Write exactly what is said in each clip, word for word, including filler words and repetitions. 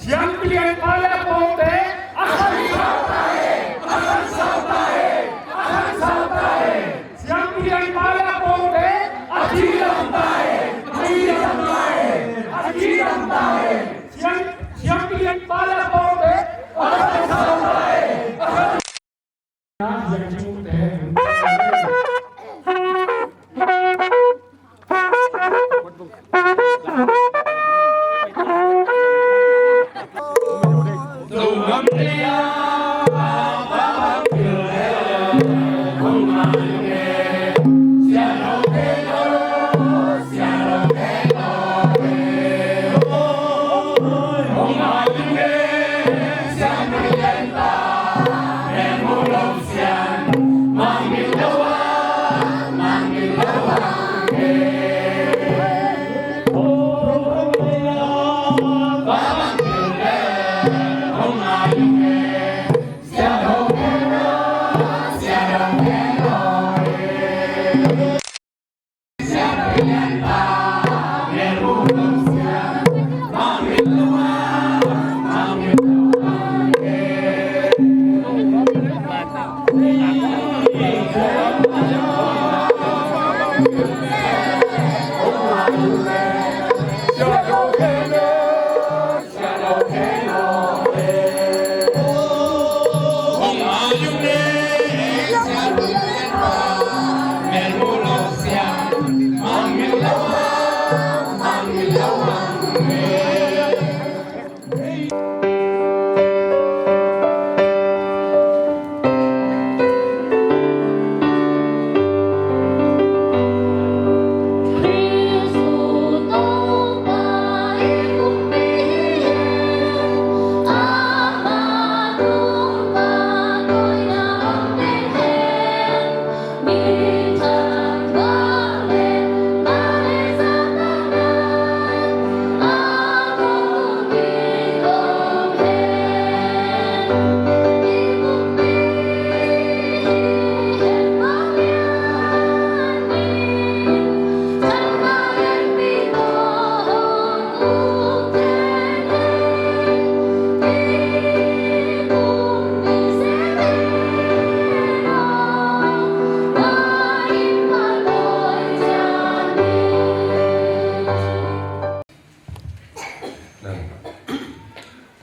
Siangpilian pa le a pawngte a khansau ta hen, a khansau ta hen, a khansau ta hen. Siangpilian pa le a pawngte a cidam ta hen, a cidam ta hen, a cidam ta hen. Siang, siangpilian pa le a pawngte a khansau ta hen, a khansau.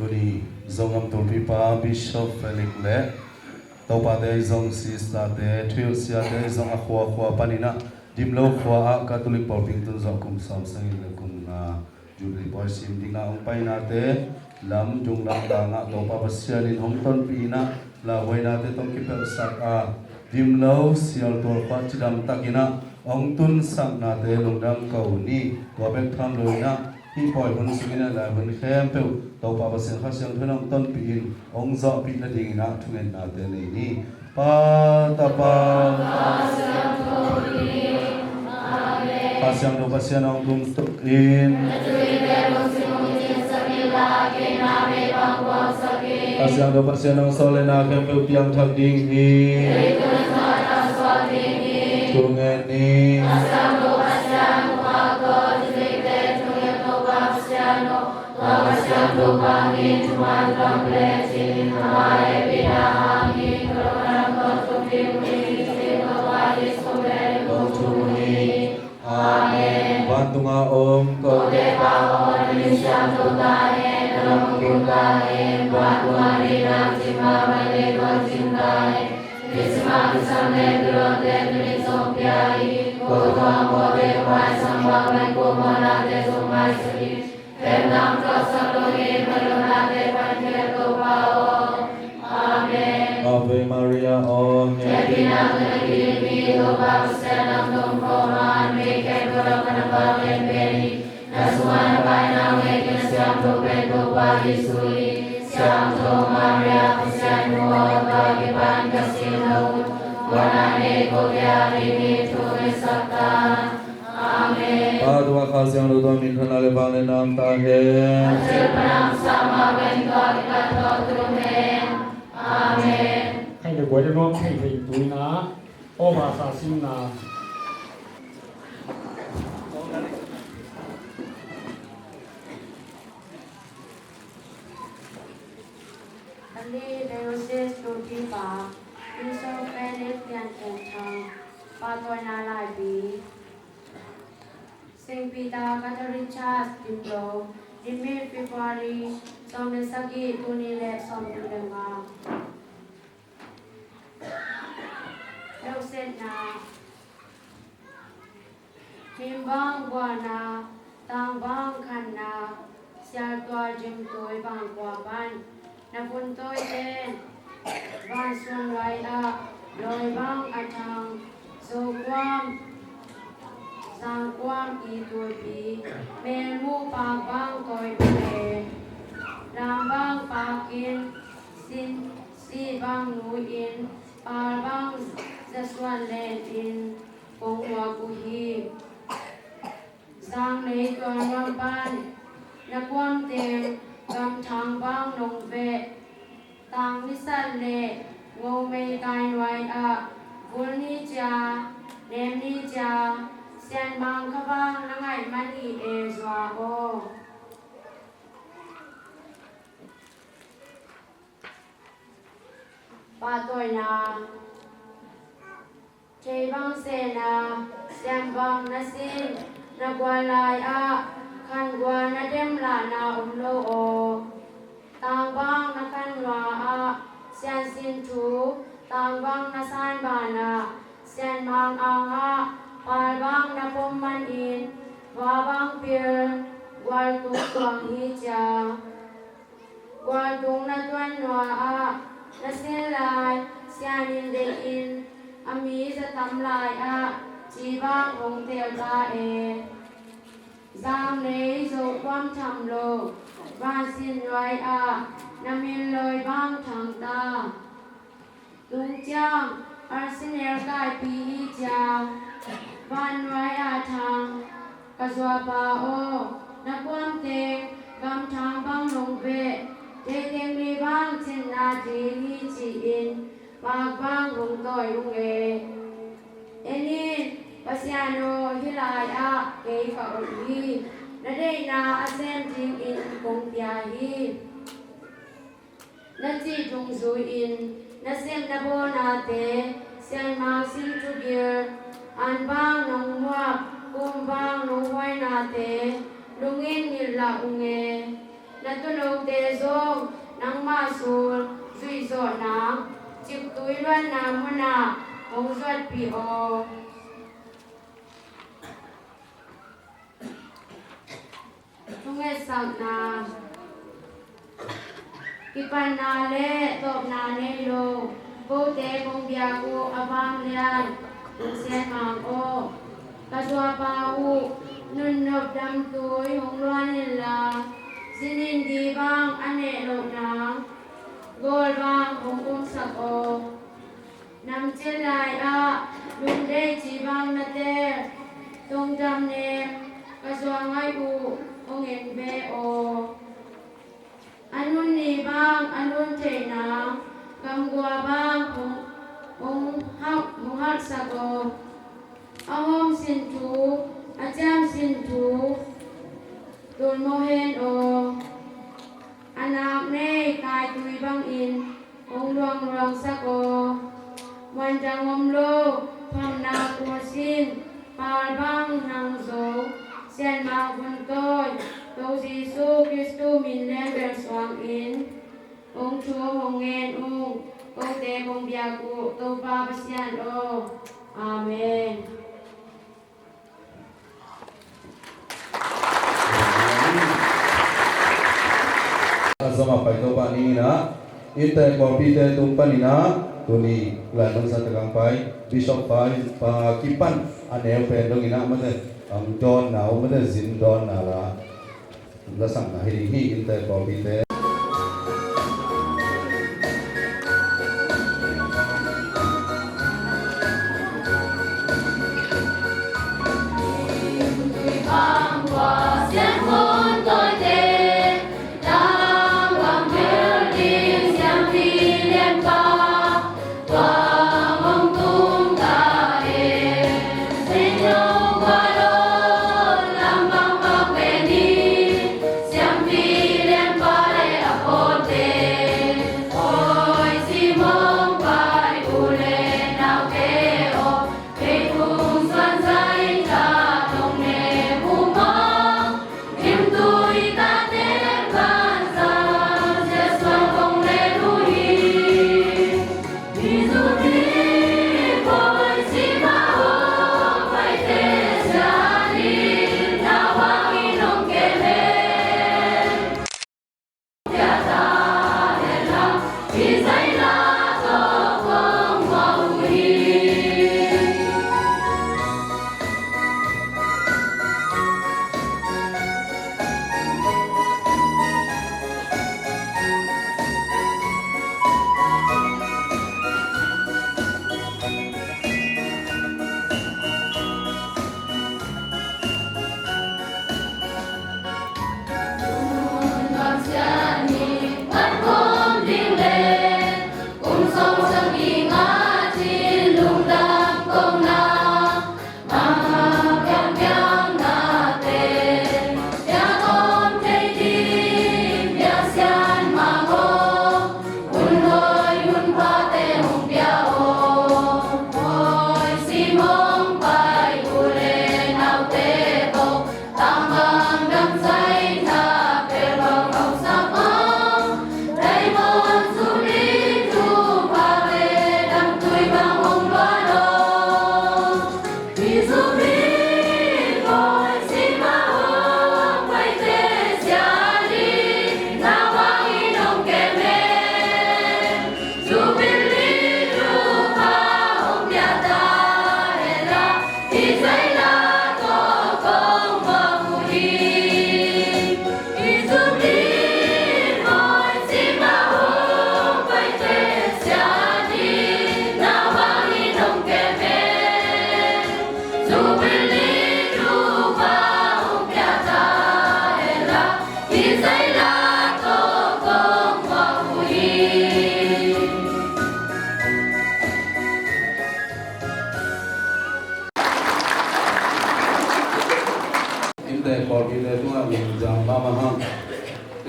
Tuni Zogam Tulpipa Bishop Felix le topate zong, sisterte, thuhilh siate zong a khuakhua paninah Dimlo khua-ah Catholic pawlpi tun zawh kum sawm sagih le kum nga Jubilee pawi sim dingah hong painate lam dung lam tangah Topa Pasian in hong tonpih inah lauhuainate tawh kipelhsak a, Dimlo sialtual khua cidam takinah hong tunsaknate lungdam ko ni. Tua bek tham loinah hih pawi hun sungin a lai hun khempeuh Topa Pasian Kha Siangtho in hong tonpih in hong zawhpih nadinginah thungetnate nei ni. Pa, Tapa, Kha Siangtho Pasian hong tung tuk in. Kha Siangtho Pasian hong sawlna khempeuh piangthak ding hi. Thungen ni. Amen. Vantunga om ko Topa aw, na min siangtho ta hen, na lam hong tung ta hen, vantunga mi nang cingma bang nei kong cing ta hen. Nisim a kisam le gilonte tuni zong pia hi. Ko thawng kote ko maisak bang bang ko mawhnate zong maisak hi. Ave Maria, aw hehpihna tawh na kidim hi, Topa Pasian nang tungah thupha man, mi khempeuh lak ah na pha penpen hi. Na sungah na paina ngei, na siangtho pen Topa Jesu hi. Siangtho Maria, Pasian nu aw, tua kipan ka singna hun, kua na nei ko kia dingin thu ngetsak ta. Siangtho tua min thang le vang le nam ta hen. Amen. Khai le guai le nuam thei thei tuina. Aw ba sa simna. Kali Diocese Tuipi Pa, Bishop Felix Pian Khen Thang, Pahtawina Laipi. Saint Peter Catholic Church Timlo, nimmi February sawm le sagih, tul nih le sawmnih le nga. Lawhsetna. Him bang buahna, tang bang khanna, sialtual dimtui bang kua pan na vun tawite, van suan luai ah lawi bang a thang, Zokuam, Zangkuam i tuipi, melmu pak bang tawi bang e, lam bang pakin, sin, si bang nu in, pal bang zasuan len in, kong muak uh hi. Zanglei tualnuam pan na kuam teng gamthang bang nong veh, tang misat le ngomei kai nuai ah vul ni cia, nem ni cia, sianmang kha bang na ngaih man hi e, zua aw. Pahtawina. Thei bang sehna, siam bang na sin, na gual lai ah khan gual na dem lahna om lo aw. Tang bang na khan nua ah sian sin thu, tang bang na san banah sianmang ang ah pal bang na pom man in, va bang pil, gual tung tuang hi cia. Gualtung na tuan nua ah na sin lai sian in deih in, a mi za tam lai ah ci bang hong tel ta e. Zanglei Zokuam tham lo vansin nuai ah na min lawi bang thang ta. Tung ciang Arsenal kaipi hi cia, van nuai ah thang ka zuapa aw, na kuam teng gamthang bang nong veh, tei teng li bang cinna ding hi ci-in pak bang hong tawi ung e. En in, Pasian aw, hih lai ah kei ka ot hi, na deihna a sem dingin kong pia hi. Na cih dungzui-in na sem na bawlnate, sianmang sin thugil, an bang nong muak, kum bang nong huainate lungin ngilh lah ung e. Na tuunote zong nangmah sul zuihzawhna, ciktui luanna munah hong zuatpih aw. Thungetsakna. Kipatna le tawpna nei lo kote kong biak uh a vanglian Sianmang aw, ka zuapa uh nunnop damtui hong luan inla, zinin di bang a neh loh nang gawl bang hong umsak aw. Namcin lai-ah lungdei ci bang na tel, tungdam nem ka zuangaih uh hong en ve aw. A nun ni bang a nun theihna gamgua bang hong, hong hak, hong haksak aw. A hawm sin thu, a ciam sin thu tulmawh hen aw. A nak nei kaitui bangin hong luangluangsak aw. Muandang om lo phamna kul sin, pal bang nang zo, sianmang vun tawi, To Jesu Kristu min leng bel suangin kong thum hong ngen ung. Kote kong biak uh Topa Pasian aw. Amen. A zong a pai Topa ni in ah, innte pawlpite tung panin ah, tuni lai mansa takang pai Bishop pa, pa kipan a neu pen dongin ah mate, ang dawnna uh mate, zin dawnna la lasakna hi ding hi, innte pawlpite.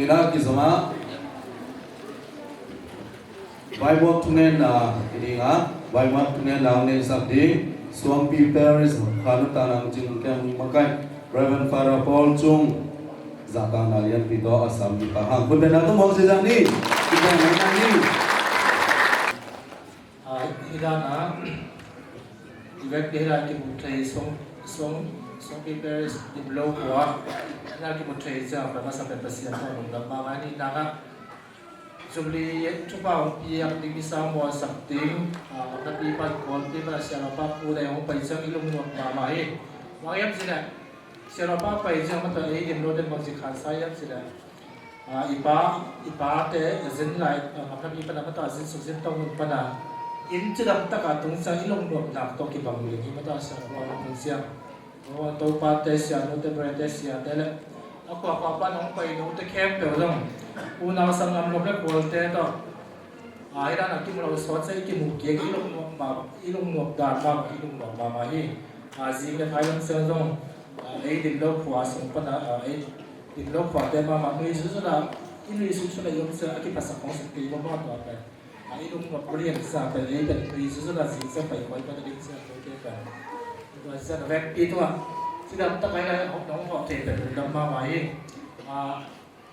Ina kizom a, vaimuak thungetna i ding a, vaimuak thungetna hong neisak ding Suangpi Parish Khanutana hong cing kem makaih Reverend Father Paul Cung, zahtakna lianpi tawh a sam i pa hang khut bengna tung hong zizak ni. I bengna ni. Hi dan a i vekpi hi dan kimu thei Suang, Suang, Suangpi Parish Dimlo khua hi dan kimu thei ciang a masa pen Pasian tawh lungdam mahmah ni. Nang a Jubilee thupha hong piak ding, misa hong mualsak ding, a, Ngapnapi pan Kawlpi pan a Siaruapa Pu Dai hong pai ciang i lungnuam mahmah hi. Bang hiam cih leh Siaruapa pai ciang mata ei Dimlo den bang ci khansa hiam cih leh, a, i pa, i pate a zin lai, a, Ngapnapi pan a mata zin suk zin tong hun pan a inn cidam tak a tung ciang i lungnuam nak tawh kibang ding hi. Mata Siaruapa hong tung ciang Topa te, Sianu te, Bre te, Sia te le a khua khua pan hong pai note khempeuh zong unau sanggam lom le khualte tawh, a, hi dan a kimu lo sawt se i kimu kik i lungnuam ma, i lungnuam dan ma, i lungnuam mahmah hi. A, zing le thai lam ciang zong, a, ei Dimlo khua sung pan a, a, ei Dimlo khuate mahmah nui sutsuta, i nui sutsuta i om ciang a kiphasak hong suk kei mahmah tua pen. A, i lungnuam berian sa pen ei pen tui susu na zing sa pai koi pen a ding sa koi te pen. Tua sa na vekpi tua. Cidam tak ai lai hong nong hong thei pen lungdam mahmah hi. A,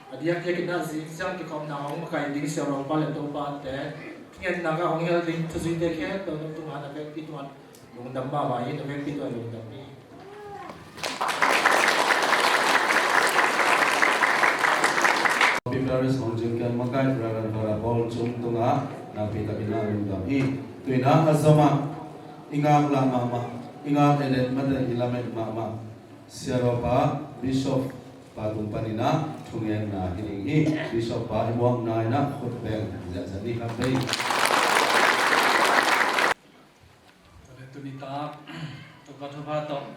a diakdiak in a zing siang kikhopna hong makaih ding Siaruapa le Topate, thungetna ka hong hel ding thuzuite khempeuh nong tung a na vekpi tua lungdam mahmah hi, na vekpi tua lungdam hi. Parish hong cing kem makaih Reverend Father Paul Cung tungah nakpi takin a lungdam hi. Tu-in a zom a i ngaklah mahmah, i ngak edet mate i lamet mahmah Siaruapa Bishop pa tung panin a thungetna hi ding hi. Bishop pa i muakna in a khut beng ziahziah ni khat vei. Tua leh tuni tak Topa thupha tawh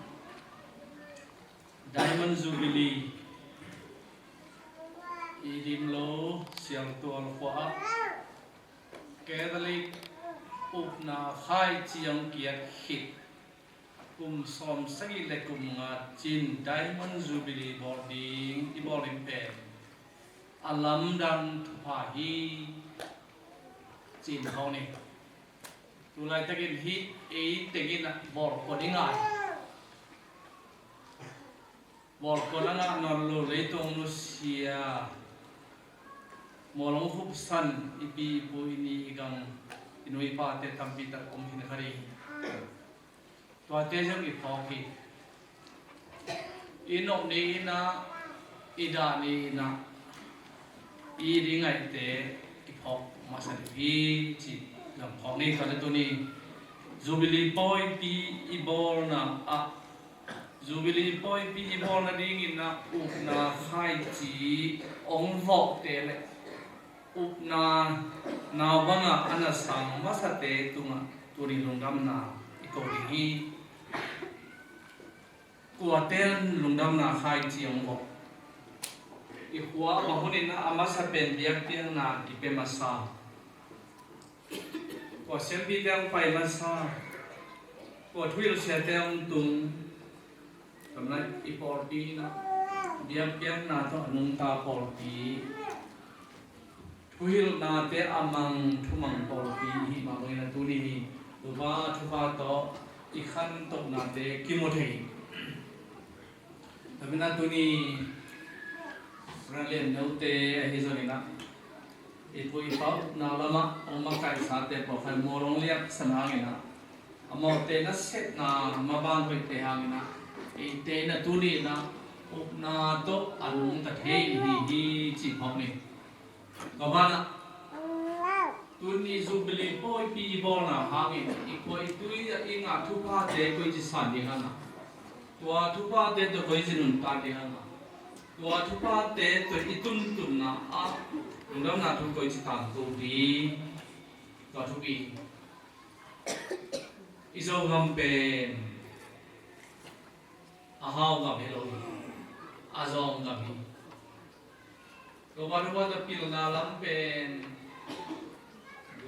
Diamond Jubilee i Dimlo Siangtual khua ah Catholic upna khaici hong kiat khit kum sawm sagih le kum nga cin Diamond Jubilee bawl ding i bawl in pen a lamdang thupha hi, ci-in hong ni. Tulaitakin hih ei tengin ah bawlkon i ngai. Bawlkon a ngah nawn lo leitung nusia, mual hong khupsan i pi i pu, i ni i gang, i nu i pate tampi tak om hi kha ding. Tuate zong i phawk hi. I nop ni in ah, i dah ni in ah, i ding ngaihte i phawk masa ding hi, ci zong phawk ni. Tua leh tuni Jubilee pawipi i bawlna ah, Jubilee pawipi i bawlna dingin ah upna khaici hong vawhte le upna nau banga a na sang masate tungah tuni lungdamna i ko ding hi. Kuate'n lungdamna khaici hong vawh? I khua a bang hunin a masa pen biakpiakna kipia masa, kua siampite hong pai masa, kua thuhilhsiate hong tung, tua manin i pawlpi in ah biakpiakna tawh a nungta pawlpi, thuhilhnate a mang thumang pawlpi i hih mah bangin a tuni hi. Topa thupha tawh i khantohnate kimu thei. Tua manin a tuni Reverend Note ahi zongin ah i pu i pa upna lamah hong makaihsate pawlkhat mual hong liaksan hangin ah, amahte nasepna maban hoihte hangin ah, eite in a tuni in ah upna tawh a nungta thei i hi hi, ci phawk ni. Tua banah tuni Jubilee pawipi i bawlna hangin i khuaitui ah i ngah thuphate koici san ding hang a, tua thuphate tawh koici nuntak ding hang a, tua thuphate tawh i tuntunna ah lungdamna thu koici tangko ding, tua thupi. I Zogam pen a hau gam hi lo hi, a zawng gam hi. Topa thupha tawh pilna lam pen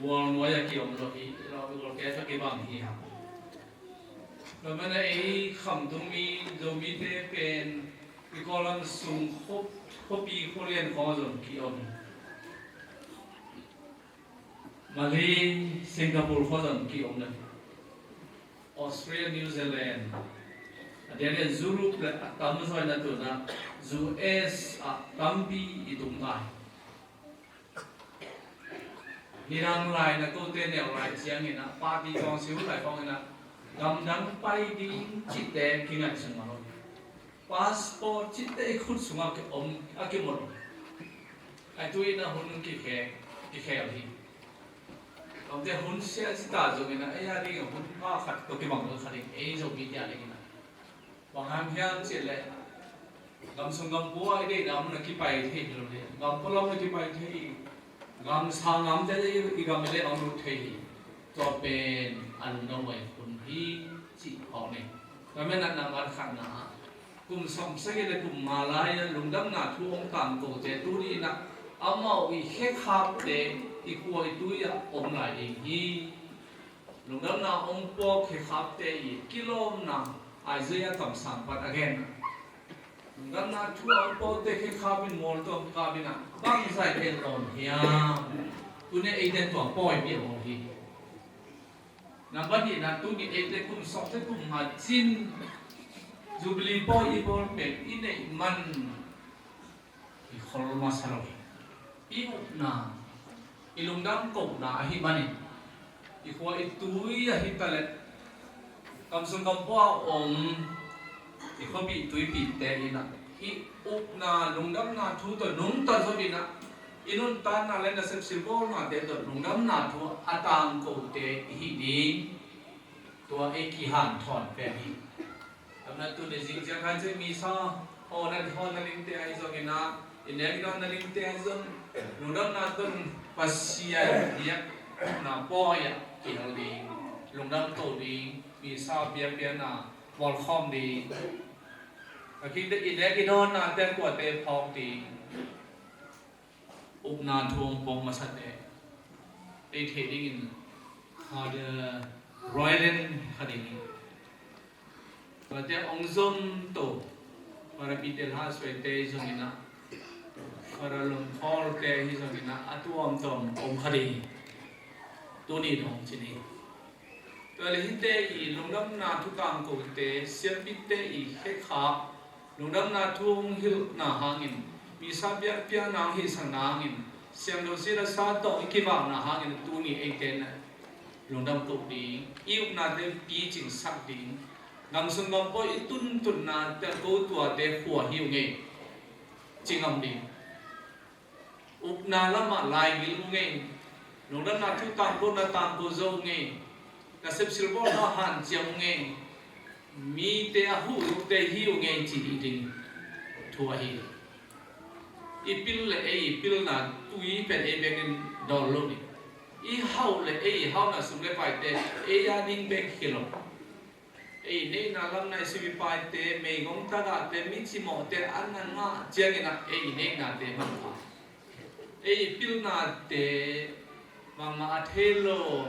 gual nuai a kiom lo hi, lo gual ke tawh kibang hi hang. Tua manin ei Khamtung mi Zomite pen i Kawlgam sung khup Khuapi khualian khawng zong ki-om. Malay, Singapore khawng zong ki-om na. Australia, New Zealand, a diakdiak Europe le a tamzaw in a tun ah U S ah tampi i tung lai. Nidang lai na kote neu lai ciangin ah party kawng si hun lai kawngin ah gamdang pai ding cihte kingaihsun mah lo. Passport cihte i khut sungah kiom a kimu lo. Ai tu in ah hun kikhel, kikhel hi. Kamte hun sia cita zongin ah ei a ding hun pha khat tawh kibang lo khat ding, ei Zomite a dingin ah. Bang hang hiam cih leh gam sung gam pua i deihna mun ah kipai thei hi lo hi. Gam pua lam ah kipai thei hi. Gam sang gam te i gam i leh hong lut thei hi. Tua pen a lungdam huai hun hi cih khawng hi. Tua manin ah nambat khatna ah kum sawmsagih le kum nga lai-a lungdamna thu hong tangkote tuni in ah amau i khekhapte i khua i tui ah om lai ding hi. Lungdamna hong puak khekhapte i kilawmna Isaiah kamsang pan a gen. Lungdamna thu hong puakte khekhap in mual tuam kap in ah bangzah i en lawm hiam? Tuni eite tua pawi bia bawl hi. Nambat nihna tuni eite kum sawmte kum nga cin Jubilee pawi i bawl pen i neih man i khol masa lo hi. I upna, i lungdam kohna ahih manin i khua i tui ahih ta leh gam sung gam pua a om i khuapi tuipite in ah i upna lungdamna thu tawh nungta zo in ah i nuntakna le nasep silbawlnate tawh lungdamna thu a tangkote i hih ding tua ei kihanthawn pen hi. Amna tuni zing ciang khan cih misa hawna, hawna lingte ahi zongin ah i nek i dawnna lingte ahi zong lungdamna tawh Pasian biakna pawi ah kihel ding, lungdam to ding, misa biakpiakna bawlkhawm ding. A khite i nek i dawnnate kuate phawk ding. Upna thu hong puak masate ei theih dingin Father Royland kha ding hi. Tuate hong zom to Father Peter Hasuaite hi zongin ah Father Lungkhawlte hi zongin ah a tuamtuam om kha ding hi. Tuni dong cin hi. Tua leh hihte i lungdamna thu tangkote, siampite i khekhap, lungdamna thu hong hilhna hangin, misa biakpiakna hong hihsakna hangin, siangtho sila sa tawh i kivakna hangin tuni eite in ah lungdam koh ding, i upnate picingsak ding, gam sung gam pua i tuntunna telko tuate khua hi uh ngei, ci ngam ding. Upna lamah laigil uh ngei, lungdamna thu tangkona tangko zo uh ngei, nasep silbawlna hanciam uh ngei, mite a huh lote hi uh ngei ci dih ding thu ahi. I pil le ei i pilna tui pen ei bekin dawn lo ding. I hauh le ei i hauhna sum le paite ei a ding bek hi lo. Ei neihna lam nai sivipaite, meigong tagahte, mi cimawhte an na ngah ciangin ah ei neihnate manpha. Ei pilnate bangmah a thei lo,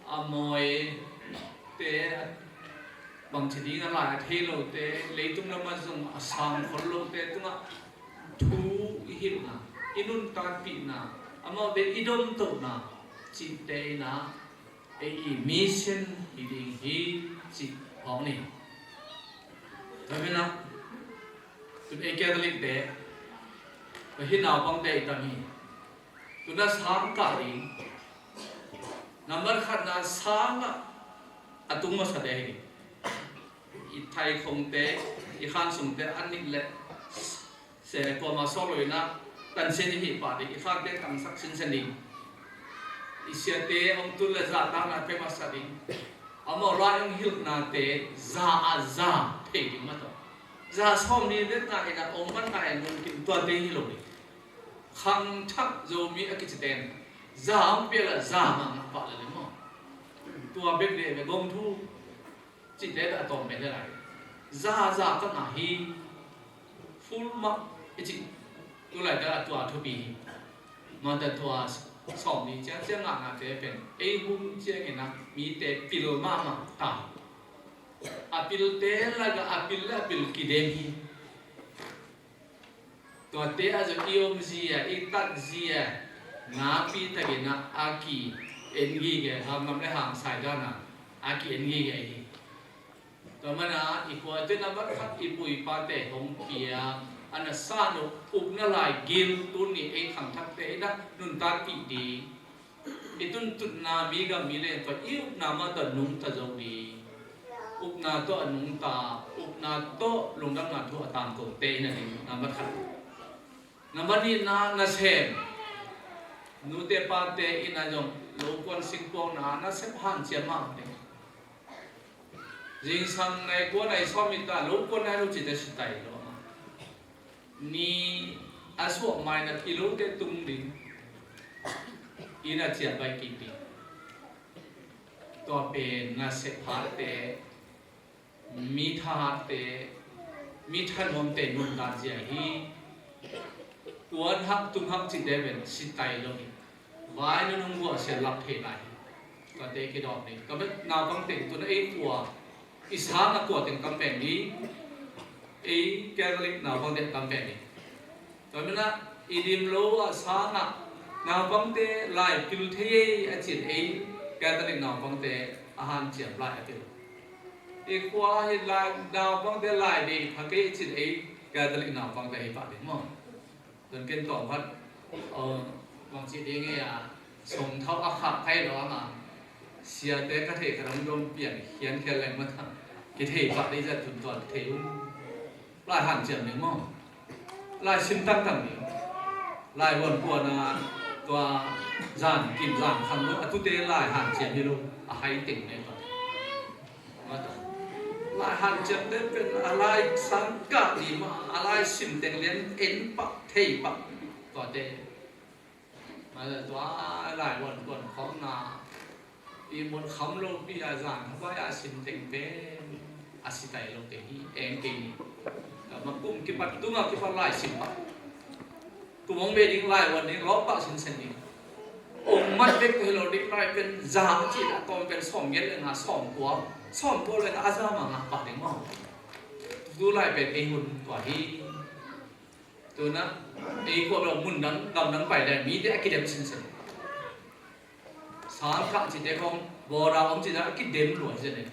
a mawite, bangci ding a lai a thei lote, leitung lamah zong a sang khol lote tungah thu i hilhna, i nuntakpihna, amaute i domtohna cihte in ah ei i mission hi ding hi cih phawk ni. Tua manin ah tun ei Catholic te tua hi naupangte i tam hi. Tun ah sang kah ding. Nambat khatna sang ah a tung masate hi. I thaikhongte, i khansungte an nih leh se kuamah sawk lo in ah tansian i hih pah ding, i khakte tangsak sinsen ding. I siate hong tun le zahtakna pia masa ding. Amau lai hong hilhnate za a za thei ding mah tawh, za sawm ni vekna in ah hong manna in lungkim tuate hi lo ding. Khangthak Zomi a kicite in za hong piak le za mah ngah pah le le maw. Tua bek le ve gong thu cihte a tawm pen le lai. Za za ka ngah hi. Full mark i cih tu laite a tua thupi hi. Mate tua sawm ni ciang ciang ngahnate pen ei hum ciangin ah mite pil mahmah ta hi. A pilte lakah a pil le a pil kidem hi. Tuate a zong i omzia, i tatzia, napi takin a ki-en gige, hangam le hangsai dana a ki-en gige hi. Tua mana i khuate nambat khat i pu i pate hong pia, a na san uh, upna laigil tuni ei khangthakte i na nuntakpih ding. I tuntutna mi gam mi leng tua i upna mah tawh nungta zo ding. Upna tawh a nungta, upna tawh lungdamna thu a tangkote i na ding nambat khat. Nambat nihna nasem. Nute pate i na zong lokuan singkuangna nasem hanciam mah ding. Zingsang nai kua nai sawm i ta, lo kua nai lo cite sitai lo. Ni a suah mai na i lote tung ding. I na ciah bai kik ding. Tua pen na sep hatte, mi tha hatte, mi thanuamte nuntak zia hi. Kuan hak tung hak cite pen sitai lo hi. Vai nunung guah sia lak thei lai hi. Tuate kidawm ding. Ka bet naupang teng tuna ei kua i sang a kua teng kam pen ding. Ei Catholic naupang teng kam pen ding. Tua mana i dim lo a sang a naupangte lai pil thei ei a cin ei Catholic naupangte a hanciam lai a pil. I kua hi lai naupangte lai dei pha kei a cin ei Catholic naupangte hi pah ding maw? Tun ken tawm khat, bang ci ding e a, song thau a khah khai lo ama. Siate ka thei khat hong dom pian hian khial leng mata. Kithei pah dei zat tun tuan thei un. Lai hanciam ding maw? Lai sim tangtang ding. Lai huan puan a tua zan kim zan khang lo a tute lai hanciam hi lo a hai teng ne tua. Mata. Lai hanciam te pen a lai sang kah ding mah, a lai sim teng lian en pah, thei pah. Tuate. Mata tua lai wan kuan khawng na. I mun kham lo pi a zan kha bai a sim teng pen. A sitai lo te hi, eng kei ni. Ka ma kum kipat tunga kipat lai sim pah. Kum hong ve ding lai wan ding lawp pah sinsen ding. Ong mat bek hi lo ding lai pen za ci a tawm pen sawm gen le nga sawm kua. Sawm kua le nga a za ma nga pah ding maw. Tu lai pen ei hun tua hi. Tuna ei kua lo mun dang gam dang pai dai mi te a kidem sinsen. Sang kah cite khong bawra om cite a kidem lua hi se ne.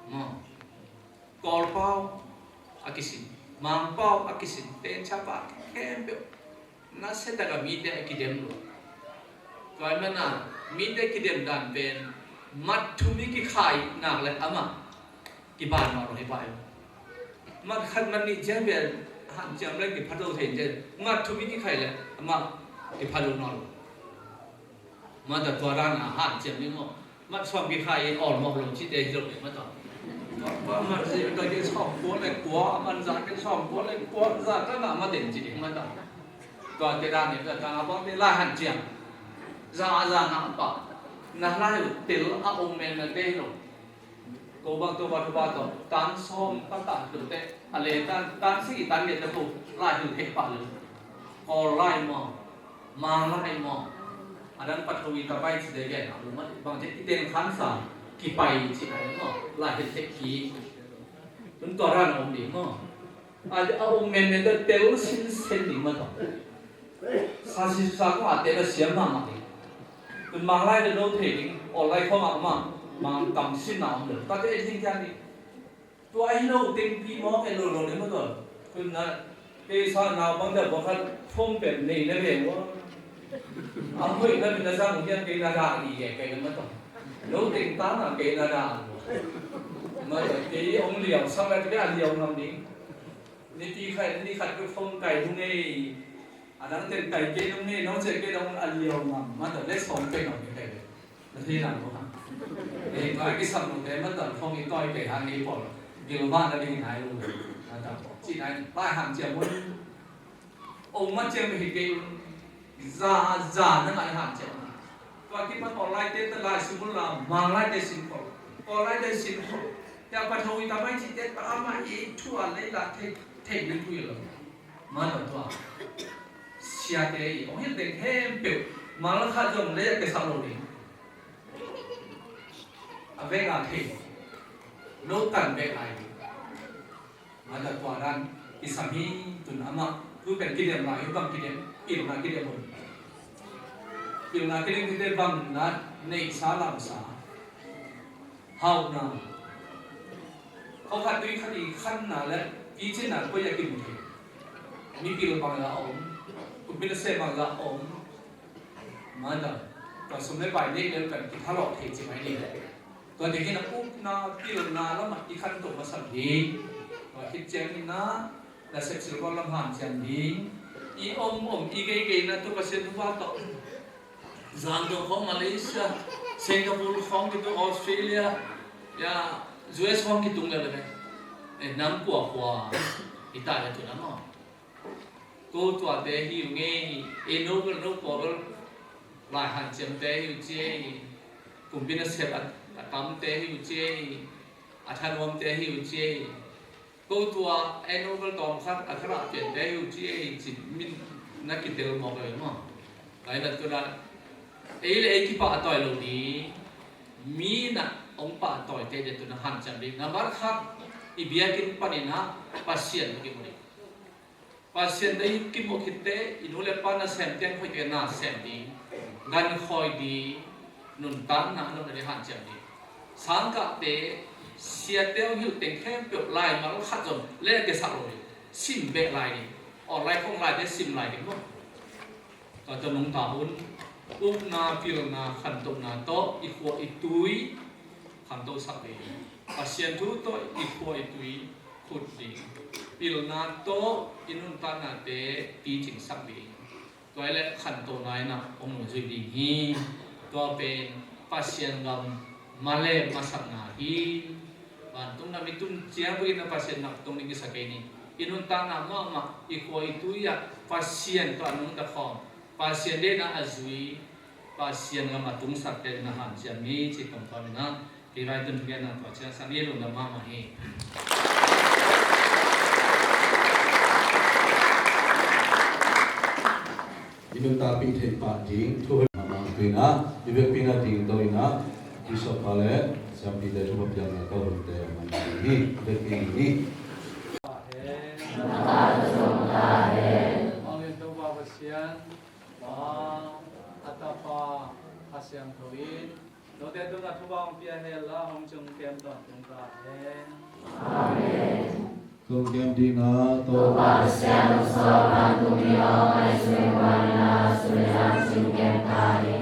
Maw. Kawlpau a kisin, Mangpau a kisin, Tenchapa khempeuh na setaka mite a kidem lua. Tua mana mite kidem dan pen mat thum i kikhai nak le amah kiban nawn lo hi pai. Mat khat mat nih ciang pen hanciam le kiphat lo thei ciang mat thum i kikhai le amah kiphat lo nawn lo. Mata tua dan a hanciam ni maw. Mat sawm kikhai in awlmawh lo cite hi lo le mata. Tua mat zi ka ke sawm kua le kua, man za ke sawm kua le kua, za ka na ma den ci ding mata. Tua te dan ni ka ta bang te lai hanciam. Za za na pa. Na lai tel a ong men na te lo. Ko bang to ba to ba to tan sawm ka tan to te a le tan tan si tan ge ta ko lai hil thei pa lo. Ko lai maw, ma lai maw. A dan pathawi ka pai ci de gen a lo ma bang te i ten khan sa ki pai ci ai maw. Lai hil thei ki. Tun to ran om di maw. A a ong men men to tel sin sen di ma to. Sa si sa ko a te ba siam ma ma di. Tun mang lai de lo thei ding, aw lai khawng ah mah mang tam sin na om lo. Tate ei thei kian ding. Tua hi lo tengpi mawk e lo lo le maw tua. Tun na kei sa naupang deuh bawk khat phone pen nei na ve ua. A hoih na min na zang hian kei na dah i e kei na maw tua. Lo teng ta na kei na dah ua. Maw tua kei hong liau sak la kei a liau ngam ding. Nipi khat ni khat kei phone kai hung ei. A dang ten kai kei nung nei nong cia kei dong a liau ngam mata le sawm kei nong kei kei. Na thei nang ko ha. Ei kai kisam nung te mata phong i toi kei ha ngei pol. Gil va na ding nai lu. Mata ci nai lai han cia mun. Ong ma cia mi hi kei. Za za na ngai han cia mun. Tua kipan online te ta lai simul la mang lai te sin pol. Online te sin pol. Ya pa thong i ta mai ci te ta ama i thu a lei la thei thei na thu i lo. Mata tua siate i hong hilh deng khempeuh mal khat zong lei a kisak lo ding. A veng a thei lo tan bek lai ding. Mata tua dan kisam hi tun amah Tu pen kidem lai hi, bang kidem? Pilna kidem un. Pilna kidem hite bang na neihsa lamsa, hauhna, khua khat tui khat i khanna le picinna koi a kimu thei? Mipil bang la om, kumpi nasem bang la om. Mada, tua sum le pai neih le kan kithalawh thei ci mai ni. Tua ding hi na, upna pilna lamah i khanto masa ding. Tua khit ciangin na nasep silbawl lam hanciam ding. I om om i geigei na tu Pasian thupha tawh Zangdong khawng Malaysia, Singapore khawng kitung Australia, ya, U S khawng kitung lel ve. Eh, nam kua kua i tai le tu na maw? Ko tuate hi uh ngei, e no bel no kua bel lai hanciamte hi uh ci ei, kumpi nasep a, a tamte hi uh ci ei, a thanuamte hi uh ci ei. Ko tua e no bel tawm khat a kharah piante hi uh ci ei ci min na kitel mawk ei maw? Lai na tu na ei le ei kipahtawi lo ding, mi na hong pahtawite de tu na hanciam ding. Nambat khat, i biakinn panin ah Pasian na kimu ding. Pasian na i kimu khitte, i nu le pa nasem tiang khawi te nasem ding, gan khawi ding, nuntakna a nunna ding hanciam ding. Sangkahte, siate hong hilh teng khempeuh laimal khat zong le a kiasak lo ding, sim beh lai ding. Online khawng laite sim lai ding maw? Tua tawh nungta un, upna, pilna, khantohna tawh i khua i tui khantosak ding. Pasian thu tawh i khua i tui khut ding. Pilna tawh i nuntaknate picingsak ding. Tua hi leh khantohna in ah hong nungzui ding hi. Tua pen Pasian gam malem masakna hi. Vantung gam i tun ciang bangin a Pasian gam tung ding kisa kei ni. I nuntakna mahmah, i khua i tui ah Pasian tawh a nungta khawm, Pasian deihna a zui, Pasian gam a tungsakte na hanciam ni ci tongkawm in ah kei vai tun thugenna tua ciang sa ni. Lungdam mahmah hi. I nuntakpih theih pah ding thu hoih mahmah tuin ah, i vekpi na ding to in ah, Bishop pa le siampite thupha piakna to hunte a man ding hi. Vekpi ni. Mangin Topa Pasian, Pa, a Tapa, a Siangtho in note tungah thupha hong pia hen la, hong ciong kem tawntung ta hen. Amen. Kong kem ding ah, Topa Pasian, hong suak vantung mi aw, ngai sui huan in ah, sui zang ciong kem ta hi.